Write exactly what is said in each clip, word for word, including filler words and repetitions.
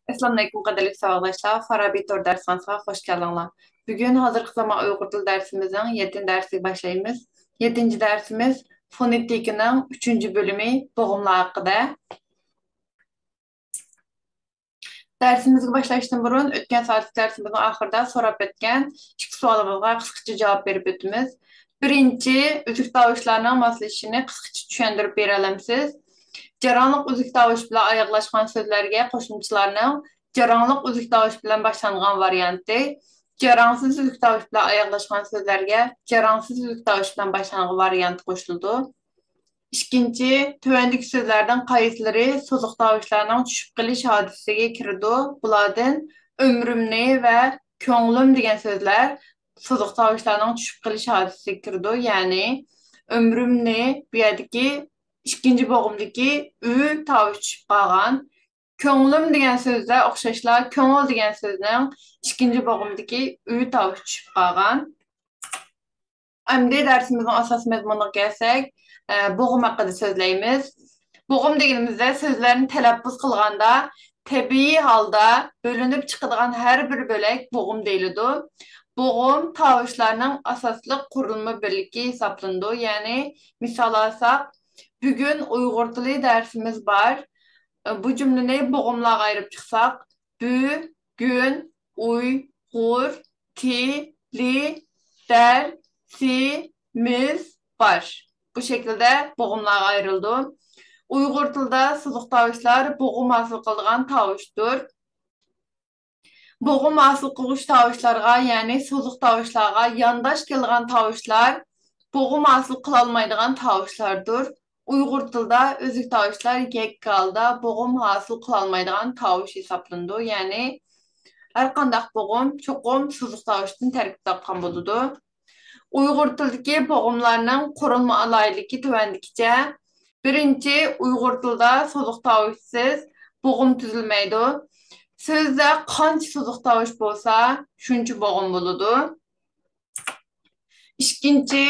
ئەسسالامۇئەلەيكۇم، قەدىرلىك ساۋاقداشلار! فارابى تور دەرسخانىسىغا خوش كەلدىڭلار. بۈگۈن ھازىرقى زامان ئۇيغۇر تىلى دەرسىمىزنىڭ يەتتىنچى دەرسىگە باشلايمىز. يەتتىنچى دەرسىمىز فونېتىكىنىڭ ئۈچىنچى بۆلۈمى، بوغۇملار ھەققىدە. دەرسىمىزگە باشلاشتىن بۇرۇن، ئۆتكەن سائەتلىك دەرسىمىزنىڭ ئاخىرىدا سوراپ ئۆتكەن ئىككى سوئالىمىزغا قىسقىچە جاۋاب بېرىپ ئۆتىمىز. بىرىنچى، ئۈزۈك تاۋۇشلارنىڭ ماسلىشىشىنى قىسقىچە چۈشەندۈرۈپ بېرەلەمسىز؟ جاراڭلىق ئۈزۈك تاۋۇش بىلەن ئاياغلاشقان سۆزلەرگە قوشۇمچىلارنىڭ جاراڭلىق ئۈزۈك تاۋۇش بىلەن باشلانغان ۋارىيانتى، جاراڭسىز ئۈزۈك تاۋۇش بىلەن ئاياغلاشقان سۆزلەرگە جاراڭسىز ئۈزۈك تاۋۇش بىلەن باشلانغان ۋارىيانتى قوشۇلىدۇ. ئىككىنچى، تۆۋەندىكى سۆزلەردىن قايسىلىرى سوزۇق تاۋۇشلارنىڭ چۈشۈپ قېلىش ھادىسىسىگە كىرىدۇ؟ بۇلاردىن ئۆمرۈمنى ۋە كۆڭلۈم دېگەن سۆزلەر سوزۇق تاۋۇشلارنىڭ چۈشۈپ قېلىش ھادىسىسىگە كىرىدۇ. يەنى ئۆمرۈمنى، بۇ يەردىكى ئىككىنچى بوغۇمدىكى ئۈ تاۋۇشى چۈشۈپ قالغان. كۆڭلۈم دېگەن سۆزدە ئوخشاشلا كۆڭۈل دېگەن سۆزنىڭ ئىككىنچى بوغۇمدىكى ئۈ تاۋۇشى چۈشۈپ قالغان. ئەمدى دەرسىمىزنىڭ ئاساسىي مەزمۇنىغا كەلسەك، ئە، بوغۇم ھەققىدە سۆزلەيمىز. بوغۇم دېگىنىمىزدە سۆزلەرنى تەلەپپۇز قىلغاندا تەبىئىي ھالدا بۆلۈنۈپ چىقىدىغان ھەر بىر بۆلەك بوغۇم دېيىلىدۇ. بوغۇم تاۋۇشلارنىڭ ئاساسلىق قۇرۇلما بىرلىكى ھېسابلىنىدۇ. يەنى مىسال ئالساق، بۈگۈن ئۇيغۇر تىلى دەرسىمىز بار. بۇ جۈملىنى بوغۇملارغا ئايرىپ چىقساق، بۈ، گۈن، ئۇي، غۇر، تى، لى، دەر، سى، مىز، بار. بۇ شەكىلدە بوغۇملارغا ئايرىلىدۇ. ئۇيغۇر تىلىدا سوزۇق تاۋۇشلار بوغۇم ھاسىل قىلىدىغان تاۋۇشتۇر. بوغۇم ھاسىل قىلغۇچ تاۋۇشلارغا، يەنى سوزۇق تاۋۇشلارغا يانداش كېلىدىغان تاۋۇشلار بوغۇم ھاسىل قىلالمايدىغان تاۋۇشلاردۇر. ئۇيغۇر تىلىدا ئۈزۈك تاۋۇشلار يەككە ھالدا بوغۇم ھاسىل قىلالمايدىغان تاۋۇش ھېسابلىنىدۇ. يەنى ھەر قانداق بوغۇم چوقۇم سوزۇق تاۋۇشتىن تەركىب تاپقان بولىدۇ. ئۇيغۇر تىلىدىكى بوغۇملارنىڭ قۇرۇلما ئالاھىدىلىكى تۆۋەندىكىچە. بىرىنچى، ئۇيغۇر تىلىدا سوزۇق تاۋۇشسىز بوغۇم تۈزۈلمەيدۇ. سۆزدە قانچە سوزۇق تاۋۇش بولسا، شۇنچە بوغۇم بولىدۇ. ئىككىنچى،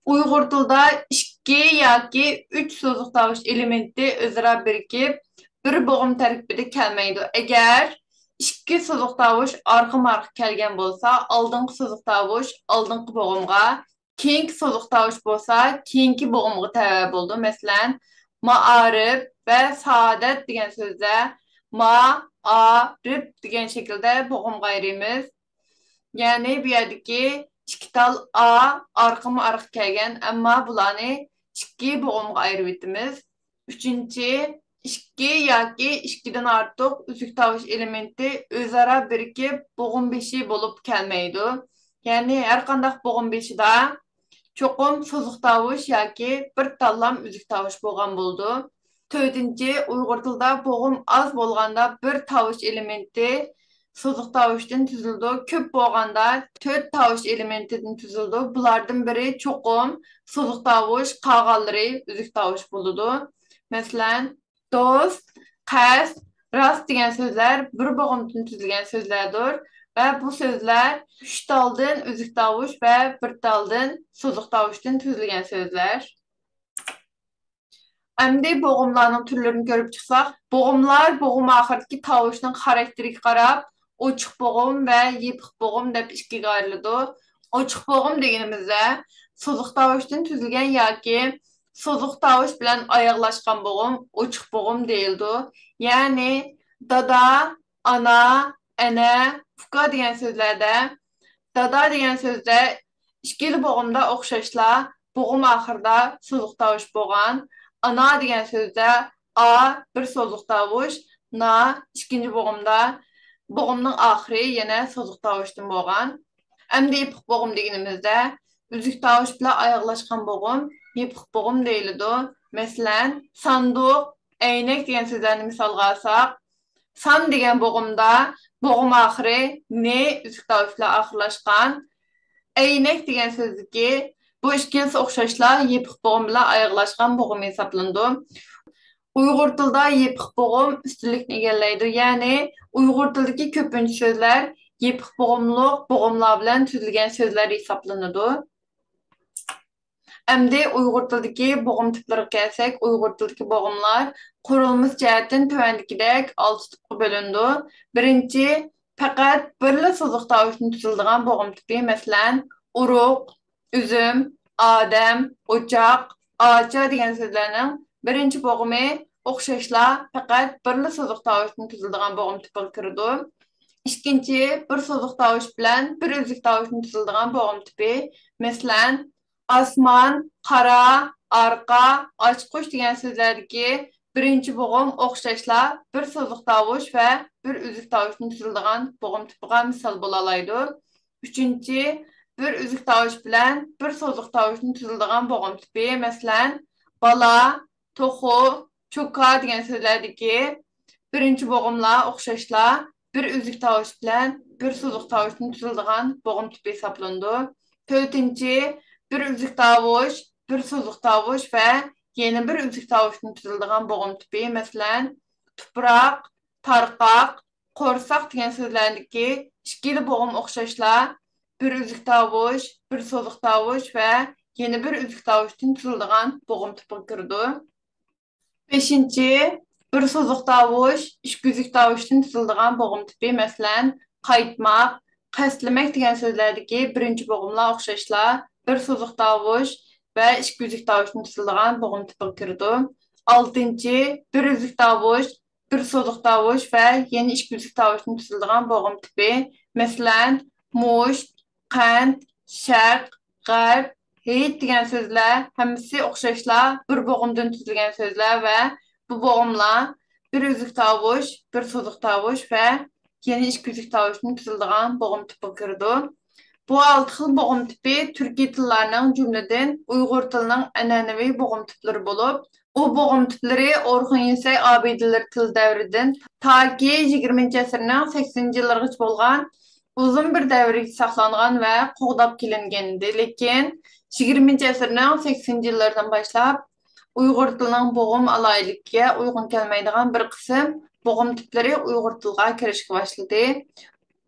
ئۇيغۇر تىلىدا ئىككى ياكى ئۈچ سوزۇق تاۋۇش ئېلېمېنتى ئۆزئارا بىرىكىپ، بىر بوغۇم تەركىبىدە كەلمەيدۇ. ئەگەر ئىككى سوزۇق تاۋۇش ئارقىمۇ ئارقا كەلگەن بولسا، ئالدىنقى سوزۇق تاۋۇش ئالدىنقى بوغۇمغا، كېيىنكى سوزۇق تاۋۇش بولسا كېيىنكى بوغۇمغا تەۋە بولىدۇ. مەسىلەن، مائارىپ ۋە سائادەت دېگەن سۆزدە ما، ئا، رىپ دېگەن شەكىلدە بوغۇمغا ئايرىيمىز. يەنى بۇ يەردىكى ئىككى تال ئا ئارقىمۇ ئارقا كەلگەن، ئەمما بۇلارنى ئىككى بوغۇمغا ئايرىۋېتىمىز. ئۈچىنچى، ئىككى ياكى ئىككىدىن ئارتۇق ئۈزۈك تاۋۇش ئېلېمېنتى ئۆزئارا بىرىكىپ بوغۇم بېشى بولۇپ كەلمەيدۇ. يەنى ھەر قانداق بوغۇم بېشىدا چوقۇم سوزۇق تاۋۇش ياكى بىر تاللام ئۈزۈك تاۋۇش بولغان بولىدۇ. تۆتىنچى، ئۇيغۇر تىلىدا بوغۇم ئاز بولغاندا بىر تاۋۇش ئېلېمېنتى سوزۇق تاۋۇشتىن تۈزۈلىدۇ. كۆپ بولغاندا تۆت تاۋۇش ئېلېمېنتىدىن تۈزۈلىدۇ. بۇلاردىن بىرى چوقۇم سوزۇق تاۋۇش، قالغانلىرى ئۈزۈك تاۋۇش بولىدۇ. مەسىلەن، دوست، قەست، راست دېگەن سۆزلەر بىر بوغۇمدىن تۈزۈلگەن سۆزلەردۇر ۋە بۇ سۆزلەر ئۈچ تالدىن ئۈزۈك تاۋۇش ۋە بىر تالدىن سوزۇق تاۋۇشتىن تۈزۈلگەن سۆزلەر. ئەمدى بوغۇملارنىڭ تۈرلىرىنى كۆرۈپ چىقساق، بوغۇملار بوغۇم ئاخىرىدىكى تاۋۇشنىڭ خاراكتېرىگە قاراپ ئوچۇق بوغۇم ۋە يېپىق بوغۇم دەپ ئىككىگە ئايرىلىدۇ. ئوچۇق بوغۇم دېگىنىمىزدە سوزۇق تاۋۇشتىن تۈزۈلگەن ياكى سوزۇق تاۋۇش بىلەن ئاياغلاشقان بوغۇم ئوچۇق بوغۇم دېيىلىدۇ. يەنى دادا، ئانا، ئەنە، ئۇكا دېگەن سۆزلەردە، دادا دېگەن سۆزدە ئىككىلا بوغۇمدا ئوخشاشلا بوغۇم ئاخىرىدا سوزۇق تاۋۇش بولغان. ئانا دېگەن سۆزدە ئا بىر سوزۇق تاۋۇش، نا ئىككىنچى بوغۇمدا، بوغۇمنىڭ ئاخىرى يەنە سوزۇق تاۋۇشتىن بولغان. ئەمدى يېپىق بوغۇم دېگىنىمىزدە ئۈزۈك تاۋۇش بىلەن ئاياغلاشقان بوغۇم يېپىق بوغۇم دېيىلىدۇ. مەسىلەن، ساندۇق، ئەينەك دېگەن سۆزلەرنى مىسالغا ئالساق، سان دېگەن بوغۇمدا بوغۇم ئاخىرى نى ئۈزۈك تاۋۇش بىلەن ئاخىرلاشقان. ئەينەك دېگەن سۆزدىكى بۇ ئىككىلىسى ئوخشاشلا يېپىق بوغۇم بىلەن ئاياغلاشقان بوغۇم ھېسابلىنىدۇ. ئۇيغۇر تىلىدا يېپىق بوغۇم ئۈستۈنلۈكنى ئىگىلەيدۇ، يەنى ئۇيغۇر تىلىدىكى كۆپىنچە سۆزلەر يېپىق بوغۇملۇق بوغۇملار بىلەن تۈزۈلگەن سۆزلەر ھېسابلىنىدۇ. ئەمدى ئۇيغۇر تىلىدىكى بوغۇم تىپلىرىغا كەلسەك، ئۇيغۇر تىلىدىكى بوغۇملار قۇرۇلمىسى جەھەتتىن تۆۋەندىكىدەك ئالتە تىپقا بۆلۈنىدۇ. بىرىنچى، پەقەت بىرلا سوزۇق تاۋۇشتىن تۈزۈلىدىغان بوغۇم تىپى، مەسىلەن، ئۇرۇق، ئۈزۈم، ئادەم، ئوچاق، ئاچا دېگەن سۆزلەرنىڭ بىرىنچى بوغۇمى ئوخشاشلا پەقەت بىرلا سوزۇق تاۋۇشتىن تۈزۈلىدىغان بوغۇم تىپىغا كىرىدۇ. ئىككىنچى، بىر سوزۇق تاۋۇش بىلەن بىر ئۈزۈك تاۋۇشتىن تۈزۈلىدىغان بوغۇم تىپى، مەسىلەن، ئاسمان، قارا، ئارقا، ئاچقۇچ دېگەن سۆزلەردىكى بىرىنچى بوغۇم ئوخشاشلا بىر سوزۇق تاۋۇش ۋە بىر ئۈزۈك تاۋۇشتىن تۈزۈلىدىغان بوغۇم تىپىغا مىسال بولالايدۇ. ئۈچىنچى، بىر ئۈزۈك تاۋۇش بىلەن بىر سوزۇق تاۋۇشتىن تۈزۈلىدىغان بوغۇم تىپى، مەسىلەن، بالا، توخۇ، چوكا دېگەن سۆزلەردىكى بىرىنچى بوغۇملار ئوخشاشلا بىر ئۈزۈك تاۋۇش بىلەن بىر سوزۇق تاۋۇشتىن تۈزۈلىدىغان بوغۇم تىپى ھېسابلىنىدۇ. تۆتىنچى، بىر ئۈزۈك تاۋۇش، بىر سوزۇق تاۋۇش ۋە يەنە بىر ئۈزۈك تاۋۇشتىن تۈزۈلىدىغان بوغۇم تىپى، مەسىلەن، تۇپراق، تارقاق، قورساق دېگەن سۆزلەردىكى ئىككىلا بوغۇم ئوخشاشلا بىر ئۈزۈك تاۋۇش، بىر سوزۇق تاۋۇش ۋە يەنە بىر ئۈزۈك تاۋۇشتىن تۈزۈلىدىغان بوغۇم تىپىغا كىرىدۇ. بەشىنچى، بىر سوزۇق تاۋۇش، ئىككى ئۈزۈك تاۋۇشتىن تۈزۈلىدىغان بوغۇم تىپى، مەسىلەن، قايتماق، قەستلىمەك دېگەن سۆزلەردىكى بىرىنچى بوغۇملار ئوخشاشلا بىر سوزۇق تاۋۇش ۋە ئىككى ئۈزۈك تاۋۇشتىن تۈزۈلىدىغان بوغۇم تىپىغا كىرىدۇ. ئالتىنچى، بىر ئۈزۈك تاۋۇش، بىر سوزۇق تاۋۇش ۋە يەنە ئىككى ئۈزۈك تاۋۇشتىن تۈزۈلىدىغان بوغۇم تىپى، مەسىلەن، مۇشت، قەنت، شەرق، غەرب، ھېيت دېگەن سۆزلەر ھەممىسى ئوخشاشلا بىر بوغۇمدىن تۈزۈلگەن سۆزلەر ۋە بۇ بوغۇملار بىر ئۈزۈك تاۋۇش، بىر سوزۇق تاۋۇش ۋە يەنە ئىككى ئۈزۈك تاۋۇشتىن تۈزۈلىدىغان بوغۇم تىپىغا كىرىدۇ. بۇ ئالتە خىل بوغۇم تىپى تۈركىي تىللارنىڭ، جۈملىدىن ئۇيغۇر تىلىنىڭ ئەنئەنىۋى بوغۇم تىپلىرى بولۇپ، ئۇ بوغۇم تىپلىرى ئورخۇن يۈنسەي ئابىدىلىرى تىل دەۋرىدىن تاكى يىگىرمىنچى ئەسىرنىڭ سەكسىنىنچى يىللىرىغىچە بولغان ئۇزۇن بىر دەۋرگىچە ساقلانغان ۋە قوغداپ كېلىنگەنىدى. لېكىن يىگىرمىنچى ئەسىرنىڭ سەكسىنىنچى يىللىرىدىن باشلاپ ئۇيغۇر تىلىنىڭ بوغۇم ئالاھىدىلىكىگە ئۇيغۇن كەلمەيدىغان بىر قىسىم بوغۇم تىپلىرى ئۇيغۇر تىلىغا كىرىشكە باشلىدى.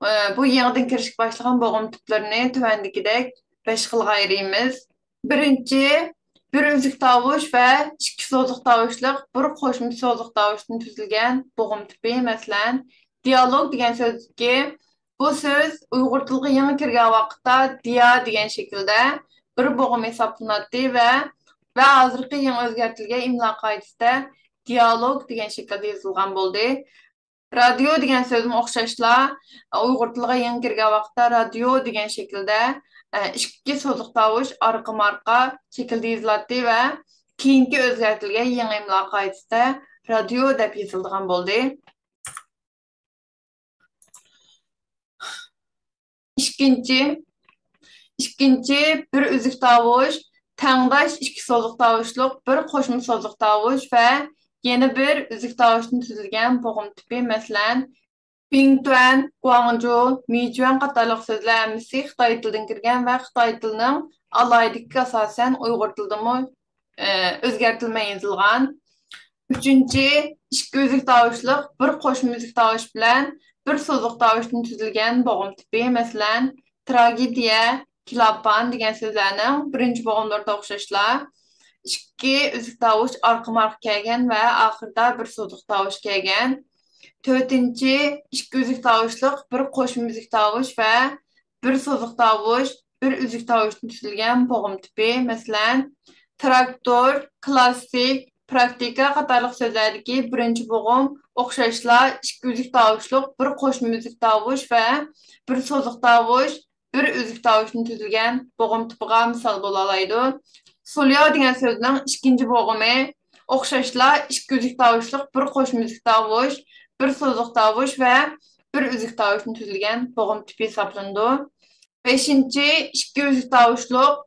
ئە، بۇ يېڭىدىن كىرىشكە باشلىغان بوغۇم تىپلىرىنى تۆۋەندىكىدەك بەش خىلغا ئايرىيمىز. بىرىنچى، بىر ئۈزۈك تاۋۇش ۋە ئىككى سوزۇق تاۋۇشلۇق بىر قوشما سوزۇق تاۋۇشتىن تۈزۈلگەن بوغۇم تىپى، مەسىلەن، دىئالوگ دېگەن سۆزدىكى بۇ سۆز ئۇيغۇر تىلىغا يېڭى كىرگەن ۋاقىتتا دىيا دېگەن شەكىلدە بىر بوغۇم ھېسابلىناتتى ۋە، ۋە ھازىرقى يېڭى ئۆزگەرتىلگەن ئىملا قائىدىسىدە دىئالوگ دېگەن شەكىلدە يېزىلغان بولدى. رادىيو دېگەن سۆزمۇ ئوخشاشلا، ئۇيغۇر تىلىغا يېڭى كىرگەن ۋاقىتتا رادىيو دېگەن شەكىلدە، ئە، ئىككى سوزۇق تاۋۇش ئارقىمۇئارقا شەكىلدە يېزىلاتتى ۋە كېيىنكى ئۆزگەرتىلگەن يېڭى ئىملا قائىدىسىدە رادىيو دەپ يېزىلىدىغان بولدى. ئىككىنچى، ئىككىنچى، بىر ئۈزۈك تاۋۇش، تەڭداش ئىككى سوزۇق تاۋۇشلۇق بىر قوشما سوزۇق تاۋۇش ۋە يەنە بىر ئۈزۈك تاۋۇشتىن تۈزۈلگەن بوغۇم تىپى، مەسىلەن، بىڭتۈەن، گۇاڭجۇ، مىجۈەن قاتارلىق سۆزلەر ھەممىسى خىتاي تىلىدىن كىرگەن ۋە خىتاي تىلىنىڭ ئالاھىدىلىكىگە ئاساسەن ئۇيغۇر تىلىدىمۇ، ئە، ئۆزگەرتىلمەي يېزىلغان. ئۈچىنچى، ئىككى ئۈزۈك تاۋۇشلۇق بىر قوشما ئۈزۈك تاۋۇش بىلەن بىر سوزۇق تاۋۇشتىن تۈزۈلگەن بوغۇم تىپى، مەسىلەن، تراگېدىيە، كىلاپان دېگەن سۆزلەرنىڭ بىرىنچى بوغۇملىرىدا ئوخشاشلا ئىككى ئۈزۈك تاۋۇش ئارقىمۇئارقا كەلگەن ۋە ئاخىرىدا بىر سوزۇق تاۋۇش كەلگەن. تۆتىنچى، ئىككى ئۈزۈك تاۋۇشلۇق بىر قوشما ئۈزۈك تاۋۇش ۋە بىر سوزۇق تاۋۇش، بىر ئۈزۈك تاۋۇشتىن تۈزۈلگەن بوغۇم تىپى، مەسىلەن، تىراكتور، كلاسسىك، پراكتىكا قاتارلىق سۆزلەردىكى بىرىنچى بوغۇم ئوخشاشلا ئىككى ئۈزۈك تاۋۇشلۇق بىر قوشما ئۈزۈك تاۋۇش ۋە بىر سوزۇق تاۋۇش، بىر ئۈزۈك تاۋۇشتىن تۈزۈلگەن بوغۇم تىپىغا مىسال بولالايدۇ. سولياۋ دېگەن سۆزنىڭ ئىككىنچى بوغۇمى ئوخشاشلا ئىككى ئۈزۈك تاۋۇشلۇق بىر قوشما ئۈزۈك تاۋۇش، بىر سوزۇق تاۋۇش ۋە بىر ئۈزۈك تاۋۇشتىن تۈزۈلگەن بوغۇم تىپى ھېسابلىنىدۇ. بەشىنچى، ئىككى ئۈزۈك تاۋۇشلۇق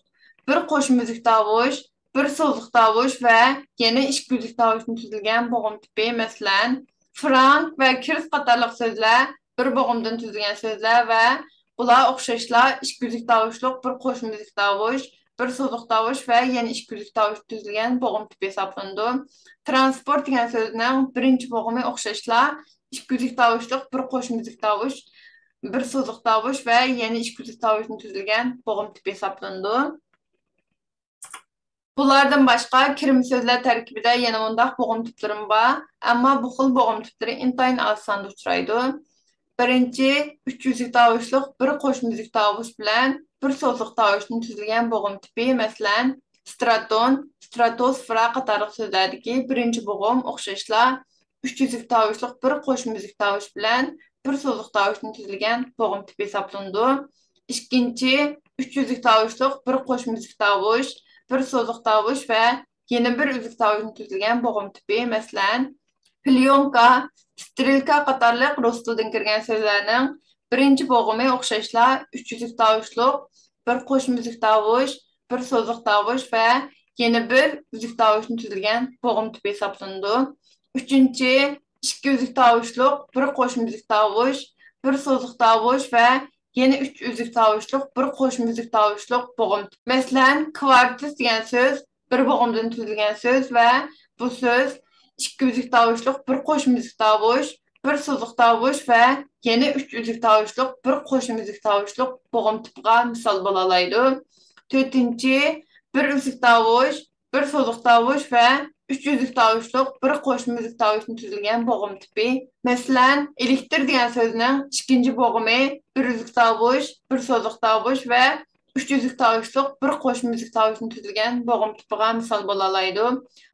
بىر قوشما ئۈزۈك تاۋۇش، بىر سوزۇق تاۋۇش ۋە يەنە ئىككى ئۈزۈك تاۋۇشتىن تۈزۈلگەن بوغۇم تىپى، مەسىلەن، فرانك ۋە كىرس قاتارلىق سۆزلەر بىر بوغۇمدىن تۈزۈلگەن سۆزلەر ۋە بۇلار ئوخشاشلا ئىككى ئۈزۈك تاۋۇشلۇق بىر قوشما ئۈزۈك تاۋۇش، بىر سوزۇق تاۋۇش ۋە يەنە ئىككى ئۈزۈك تاۋۇشتىن تۈزۈلگەن بوغۇم تىپى ھېسابلىنىدۇ. ترانسپورت دېگەن سۆزنىڭ بىرىنچى بوغۇمى ئوخشاشلا ئىككى ئۈزۈك تاۋۇشلۇق بىر قوشما ئۈزۈك تاۋۇش، بىر سوزۇق تاۋۇش ۋە يەنە ئىككى ئۈزۈك تاۋۇشتىن تۈزۈلگەن بوغۇم تىپى ھېسابلىنىدۇ. بۇلاردىن باشقا، كىرمە سۆزلەر تەركىبىدە يەنە مۇنداق بوغۇم تىپلىرىمۇ بار، ئەمما بۇ خىل بوغۇم تىپلىرى ئىنتايىن ئاز ساندا ئۇچرايدۇ. بىرىنچى، ئۈچ ئۈزۈك تاۋۇشلۇق بىر قوشما ئۈزۈك تاۋۇش بىلەن بىر سوزۇق تاۋۇشتىن تۈزۈلگەن بوغۇم تىپى، مەسىلەن، ستراتون، ستراتوسفېرا قاتارلىق سۆزلەردىكى بىرىنچى بوغۇم ئوخشاشلا ئۈچ ئۈزۈك تاۋۇشلۇق بىر قوشما ئۈزۈك تاۋۇش بىلەن بىر سوزۇق تاۋۇشتىن تۈزۈلگەن بوغۇم تىپى ھېسابلىنىدۇ. ئىككىنچى، ئۈچ ئۈزۈك تاۋۇشلۇق بىر قوشما ئۈزۈك تاۋۇش، بىر سوزۇق تاۋۇش ۋە يەنە بىر ئۈزۈك تاۋۇشتىن تۈزۈلگەن بوغۇم تىپى، مەسىلەن، پليونكا، سترېلكا قاتارلىق رۇس تىلىدىن كىرگەن سۆزلەرنىڭ بىرىنچى بوغۇمى ئوخشاشلا ئۈچ ئۈزۈك تاۋۇشلۇق بىر قوشما ئۈزۈك تاۋۇش، بىر سوزۇق تاۋۇش ۋە يەنە بىر ئۈزۈك تاۋۇشتىن تۈزۈلگەن بوغۇم تىپى ھېسابلىنىدۇ. ئۈچىنچى، ئىككى ئۈزۈك تاۋۇشلۇق بىر قوشما ئۈزۈك تاۋۇش، بىر سوزۇق تاۋۇش ۋە يەنە ئۈچ ئۈزۈك تاۋۇشلۇق بىر قوشما ئۈزۈك تاۋۇشلۇق بوغۇم تىپى. مەسىلەن، كۋارتىس دېگەن سۆز بىر بوغۇمدىن تۈزۈلگەن سۆز ۋە بۇ سۆز ئىككى ئۈزۈك تاۋۇشلۇق بىر قوشما ئۈزۈك تاۋۇش، بىر سوزۇق تاۋۇش ۋە يەنە ئۈچ ئۈزۈك تاۋۇشلۇق بىر قوشما ئۈزۈك تاۋۇشلۇق بوغۇم تىپىغا مىسال بولالايدۇ. تۆتىنچى، بىر ئۈزۈك تاۋۇش، بىر سوزۇق تاۋۇش ۋە ئۈچ ئۈزۈك تاۋۇشلۇق بىر قوشما ئۈزۈك تاۋۇشتىن تۈزۈلگەن بوغۇم تىپى. مەسىلەن، ئېلېكتىر دېگەن سۆزنىڭ ئىككىنچى بوغۇمى بىر ئۈزۈك تاۋۇش، بىر سوزۇق تاۋۇش ۋە ئۈچ ئۈزۈك تاۋۇشلۇق بىر قوشما ئۈزۈك تاۋۇشتىن تۈزۈلگەن بوغۇم تىپىغا مىسال بولالايدۇ.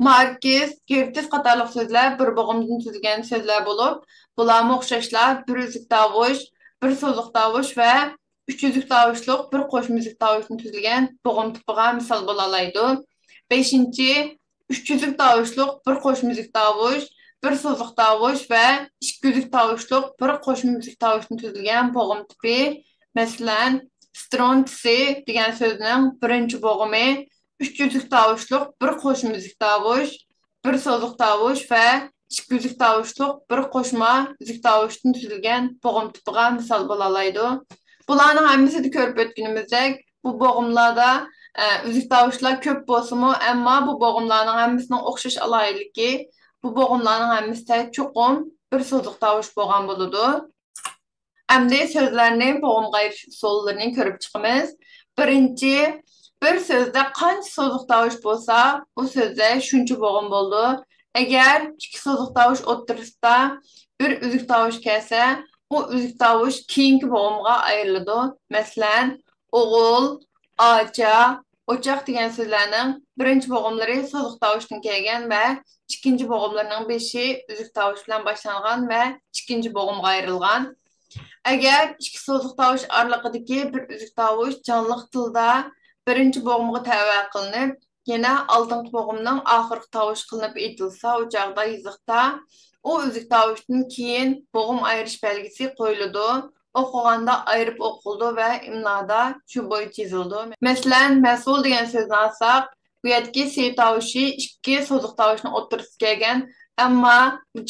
ماركس، گېرتس قاتارلىق سۆزلەر بىر بوغۇمدىن تۈزۈلگەن سۆزلەر بولۇپ، بۇلارمۇ ئوخشاشلا بىر ئۈزۈك تاۋۇش، بىر سوزۇق تاۋۇش ۋە ئۈچ ئۈزۈك تاۋۇشلۇق بىر قوشما ئۈزۈك تاۋۇشتىن تۈزۈلگەن بوغۇم تىپىغا مىسال بولالايدۇ. بەشىنچى، ئۈچ ئۈزۈك تاۋۇشلۇق بىر قوشما ئۈزۈك تاۋۇش، بىر سوزۇق تاۋۇش ۋە ئىككى ئۈزۈك تاۋۇشلۇق بىر قوشما ئۈزۈك تاۋۇشتىن تۈزۈلگەن بوغۇم تىپى. مەسىلەن، سترونتسى دېگەن سۆزنىڭ بىرىنچى بوغۇمى ئۈچ ئۈزۈك تاۋۇشلۇق بىر قوشما ئۈزۈك تاۋۇش، بىر سوزۇق تاۋۇش ۋە ئىككى ئۈزۈك تاۋۇشلۇق بىر قوشما ئۈزۈك تاۋۇشتىن تۈزۈلگەن بوغۇم تىپىغا مىسال بولالايدۇ. بۇلارنىڭ ھەممىسىدە كۆرۈپ ئۆتكىنىمىزدەك، بۇ بوغۇملاردا، ئە، ئۈزۈك تاۋۇشلار كۆپ بولسىمۇ، ئەمما بۇ بوغۇملارنىڭ ھەممىسىنىڭ ئوخشاش ئالاھىدىلىكى، بۇ بوغۇملارنىڭ ھەممىسىدە چوقۇم بىر سوزۇق تاۋۇش بولغان بولىدۇ. ئەمدى سۆزلەرنى بوغۇمغا ئايرىش ئۇسۇللىرىنى كۆرۈپ چىقىمىز. بىرىنچى، بىر سۆزدە قانچە سوزۇق تاۋۇش بولسا، ئۇ سۆزدە شۇنچە بوغۇم بولىدۇ. ئەگەر ئىككى سوزۇق تاۋۇش ئوتتۇرىسىدا بىر ئۈزۈك تاۋۇش كەلسە، ئۇ ئۈزۈك تاۋۇش كېيىنكى بوغۇمغا ئايرىلىدۇ. مەسىلەن، ئوغۇل، ئاچا، ئوچاق دېگەن سۆزلەرنىڭ بىرىنچى بوغۇملىرى سوزۇق تاۋۇشتىن كەلگەن ۋە ئىككىنچى بوغۇملىرىنىڭ بېشى ئۈزۈك تاۋۇش بىلەن باشلانغان ۋە ئىككىنچى بوغۇمغا ئايرىلغان. ئەگەر ئىككى سوزۇق تاۋۇش ئارىلىقىدىكى بىر ئۈزۈك تاۋۇش جانلىق تىلدا بىرىنچى بوغۇمغا تەۋە قىلىنىپ، يەنە ئالدىنقى بوغۇمنىڭ ئاخىرقى تاۋۇشى قىلىنىپ ئېيتىلسا، ئۇ چاغدا يېزىقتا ئۇ ئۈزۈك تاۋۇشتىن كېيىن بوغۇم ئايرىش بەلگىسى قويۇلىدۇ. ئوقۇغاندا ئايرىپ ئوقۇلىدۇ ۋە ئىملادا شۇ بويىچە يېزىلىدۇ. مەسىلەن، مەسئۇل دېگەن سۆزنى ئالساق، بۇ يەردىكى س تاۋۇشى ئىككى سوزۇق تاۋۇشنىڭ ئوتتۇرىسىدا كەلگەن، ئەمما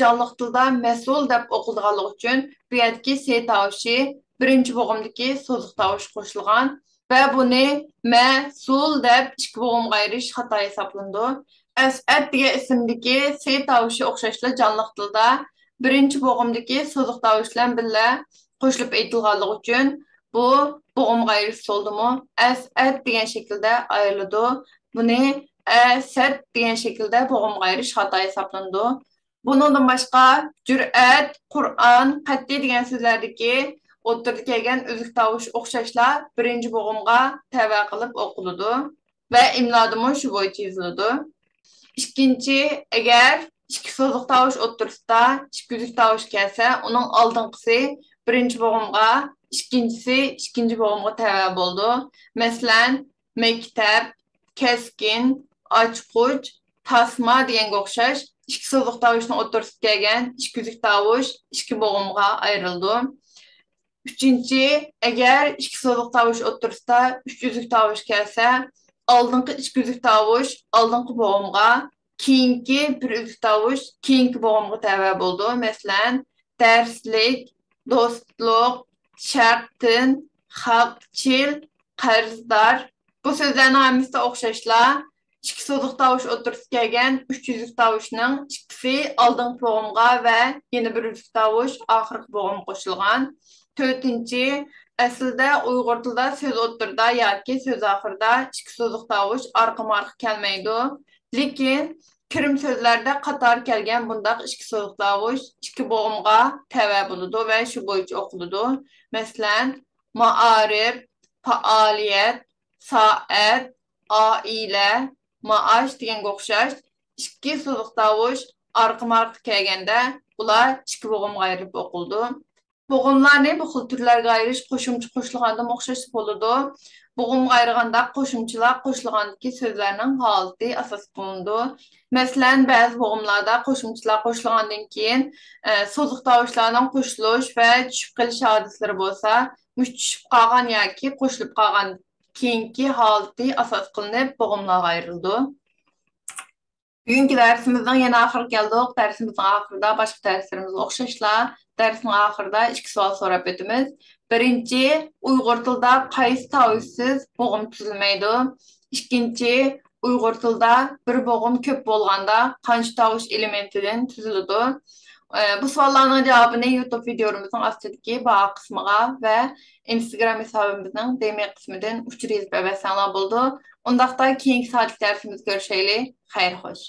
جانلىق تىلدا مەسئۇل دەپ ئوقۇلىدىغانلىقى ئۈچۈن، بۇ يەردىكى س تاۋۇشى بىرىنچى بوغۇمدىكى سوزۇق تاۋۇشقا قوشۇلغان ۋە بۇنى مەسۇل دەپ ئىككى بوغۇمغا ئايرىش خاتا ھېسابلىنىدۇ. ئەسئەت دېگەن ئىسىمدىكى س تاۋۇشى ئوخشاشلا جانلىق تىلدا بىرىنچى بوغۇمدىكى سوزۇق تاۋۇش بىلەن بىللە قوشۇلۇپ ئېيتىلغانلىقى ئۈچۈن، بۇ بوغۇمغا ئايرىش ئۇسۇلىدىمۇ ئەسئەت دېگەن شەكىلدە ئايرىلىدۇ. بۇنى ئەسەت دېگەن شەكىلدە بوغۇمغا ئايرىش خاتا ھېسابلىنىدۇ. بۇنىڭدىن باشقا، جۈرئەت، قۇرئان، قەتئىي دېگەن سۆزلەردىكى ئوتتۇرىدا كەلگەن ئۈزۈك تاۋۇش ئوخشاشلا بىرىنچى بوغۇمغا تەۋە قىلىپ ئوقۇلىدۇ ۋە ئىملادىمۇ شۇ بويىچە يېزىلىدۇ. ئىككىنچى، ئەگەر ئىككى سوزۇق تاۋۇش ئوتتۇرىسىدا ئىككى ئۈزۈك تاۋۇش كەلسە، ئۇنىڭ ئالدىنقىسى بىرىنچى بوغۇمغا، ئىككىنچىسى ئىككىنچى بوغۇمغا تەۋە بولىدۇ. مەسىلەن، مەكتەپ، كەسكىن، ئاچقۇچ، تاسما دېگەنگە ئوخشاش ئىككى سوزۇق تاۋۇشنىڭ ئوتتۇرىسىدا كەلگەن ئىككى ئۈزۈك تاۋۇش ئىككى بوغۇمغا ئايرىلىدۇ. ئۈچىنچى، ئەگەر ئىككى سوزۇق تاۋۇش ئوتتۇرىسىدا ئۈچ ئۈزۈك تاۋۇش كەلسە، ئالدىنقى ئىككى ئۈزۈك تاۋۇش ئالدىنقى بوغۇمغا، كېيىنكى بىر ئۈزۈك تاۋۇش كېيىنكى بوغۇمغا تەۋە بولىدۇ. مەسىلەن، دەرسلىك، دوستلۇق، شەرتىن، خەلقچىل، قەرزدار. بۇ سۆزلەرنىڭ ھەممىسىدە ئوخشاشلا ئىككى سوزۇق تاۋۇش ئوتتۇرىسىغا كەلگەن ئۈچ يۈزلۈك تاۋۇشنىڭ ئىككىسى ئالدىنقى بوغۇمغا ۋە يەنە بىر يۈزلۈك تاۋۇش ئاخىرقى بوغۇمغا قوشۇلغان. تۆتىنچى، ئەسلىدە ئۇيغۇر تىلىدا سۆز ئوتتۇرىدا ياكى سۆز ئاخىرىدا ئىككى سوزۇق تاۋۇش ئارقىمۇ ئارقا كەلمەيدۇ. لېكىن كىرىم سۆزلەردە قاتار كەلگەن بۇنداق ئىككى سوزۇق تاۋۇش ئىككى بوغۇمغا تەۋە بولىدۇ ۋە شۇ بويىچە ئوقۇلىدۇ. مەسىلەن، مائارىپ، پائالىيەت، سائەت، ئائىلە، مائاش دېگەنگە ئوخشاش ئىككى سوزۇق تاۋۇش ئارقىمۇ ئارقا كەلگەندە ئۇلار ئىككى بوغۇمغا ئايرىلىپ ئوقۇلىدۇ. بوغۇملارنى بۇ خىل تۈرلەرگە ئايرىش قوشۇمچە قوشۇلغاندىمۇ ئوخشاش بولىدۇ. بوغۇمغا ئايرىغاندا قوشۇمچىلار قوشۇلغاندىكى سۆزلەرنىڭ ھالىتى ئاساس قىلىنىدۇ. مەسىلەن، بەزى بوغۇملاردا قوشۇمچىلار قوشۇلغاندىن كېيىن، ئە، سوزۇق تاۋۇشلارنىڭ قوشۇلۇش ۋە چۈشۈپ قېلىش ھادىسىلىرى بولسا، مۇشۇ چۈشۈپ قالغان ياكى قوشۇلۇپ قالغان كېيىنكى ھالىتى ئاساس قىلىنىپ بوغۇملارغا ئايرىلىدۇ. بۈگۈنكى دەرسىمىزنىڭ يەنە ئاخىرىغا كەلدۇق. دەرسىمىزنىڭ ئاخىرىدا باشقا دەرسلىرىمىزگە ئوخشاشلا، دەرسنىڭ ئاخىرىدا ئىككى سوئال سوراپ ئۆتىمىز. بىرىنچى، ئۇيغۇر تىلىدا قايسى تاۋۇشسىز بوغۇم تۈزۈلمەيدۇ؟ ئىككىنچى، ئۇيغۇر تىلىدا بىر بوغۇم كۆپ بولغاندا قانچە تاۋۇش ئېلېمېنتىدىن تۈزۈلىدۇ؟ ئە، بۇ سوئاللارنىڭ جاۋابىنى يۇتۇب ۋىدىيولىرىمىزنىڭ ئاستىدىكى باھا قىسمىغا ۋە ئىنستاگرام ھېسابىمىزنىڭ دېمى قىسمىدىن ئۇچۇر يېزىپ ئەۋەتسەڭلار بولىدۇ. ئۇنداقتا كېيىنكى سائەتلىك دەرسىمىزدە كۆرۈشەيلى. خەير خوش.